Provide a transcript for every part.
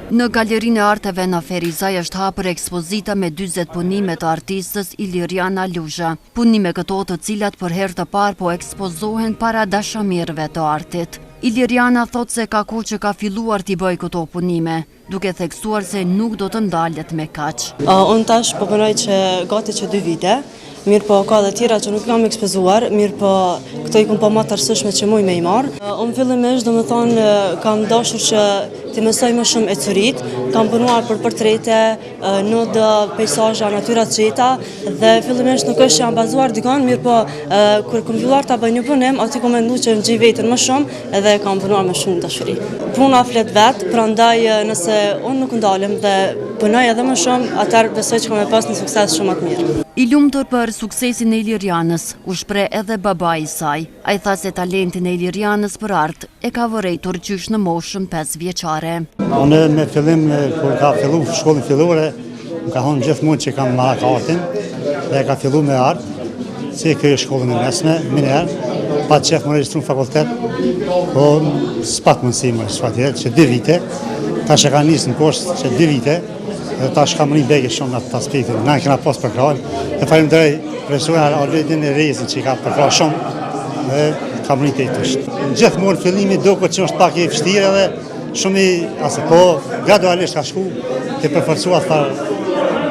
Në Galerinë e Arteve në Ferizaj është hapur ekspozita me 40 punime të artistes Iliriana Luzha. Punime këto të cilat për herë të parë po ekspozohen para dashamirëve të artit. Iliriana thotë se ka kohë që ka filluar t'i bëjë këto punime, duke theksuar se nuk do të ndalet me kaq. Unë tash po punoj që gati që dy vite, mirëpo ka dhe tjera që nuk kam ekspozuar, mirëpo këto i kom pa ma të arsyeshme që muj me i marrë. Unë fillimisht, domethonë, kam dashur që t'i mësoj më shumë ecuritë, kam punuar për portrete, nudo, pejsazhe, natyra të qeta, dhe fillimisht nuk është që jam bazuar dikon, mirëpo kur kom filluar ta bëj një punim, aty kom mendu që më gjej veten më shumë, edhe kam punuar me shumë dashuri. Puna flet vetë, prandaj nëse unë nuk ndalem dhe punoj edhe më shumë, atëherë besoj që kam me pas një sukses shumë më të mirë. I lumtur për suksesin e Ilirianës, u shpreh edhe babai i saj. Ai tha se talentin e Ilirianës për art e ka vërejtur qysh në moshën 5 vjeçare. Unë me fillim, kur ka fillu shkollën fillore, Më ka thonë gjithmonë që kam marak artin dhe e ka fillu me art, si e krye shkollën e mesme, menjëherë, pat qef me u regjistru në fakultet, po s'pat mundësi më s'pat që dy vite, tash e ka nisë në kosht që dy vite, dhe tash ka mrri bege shumë në atë aspektin, na e kena pas përkrah, e falenderoj profesorin Arledin e Rezin që i ka përkrah shumë, dhe ka mrri te tash. Gjithmonë fillimi duket që është pak i vështirë edhe Shumë i asë, po gradualisht ka shku, të përforcua tha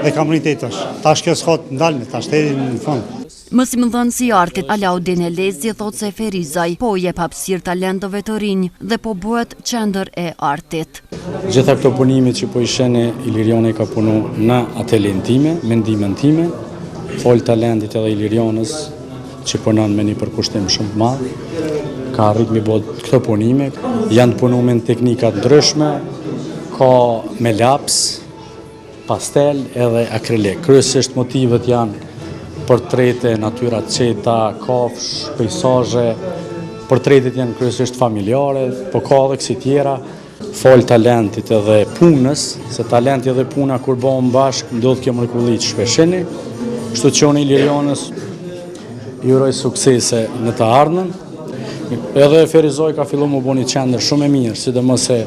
dhe ka mrri te tash. Tash kjo s'ka të ndalme, tash deri në fund. Mësimdhënësi i artit Alaudin Elezi thotë se Ferizaj po u jep hapësirë talentëve të rinj dhe po bëhet qendër e artit. Gjitha këto punime që po i shihni, Iliriana i ka punu në atelinë time, me ndihmën time, falë talentit edhe Ilirianës, që punon me një përkushtim shumë të madh, ka arrit mi bo këto punime, janë të punume në teknika të ndryshme, ka me laps, pastel edhe akrilik. Kryesisht motivet janë portrete, natyra të qeta, kafshë, pejsazhe, portretet janë kryesisht familjare, po ka edhe kësi tjera, Falë talentit edhe punës, se talenti edhe puna kur bëhen bashkë, ndodh kjo mrekulli që po e shihni, kështu që unë Ilirianës i uroj suksese në të ardhmen. Edhe Ferizaj ka fillu m'u bo një qendër shumë e mirë, sidomos se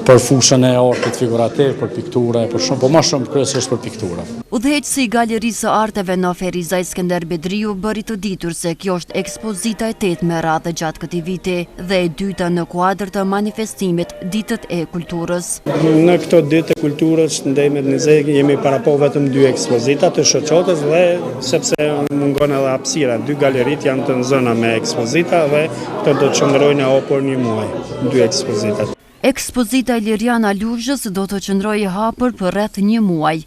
për fushën e artit figurativ, për piktura e për shumë, po ma shumë kryesisht për piktura. Udhëheqësi i Galerisë së Arteve në Ferizaj, Skender Bedriu, bëri të ditur se kjo është ekspozita e tetë me radhë gjatë këtij viti dhe e dyta në kuadër të manifestimit Ditët e Kulturës. Në këto ditë të kulturës në Ndejmet jemi parapa vetëm dy ekspozita të shoqatës dhe sepse mungon edhe hapësira, dy galeritë janë të nxëna me ekspozita dhe këto do të qëndrojnë hapur një muaj, dy ekspozitat. Ekspozita e Iliriana Luzhës do të qëndrojë e hapur për rreth një muaj.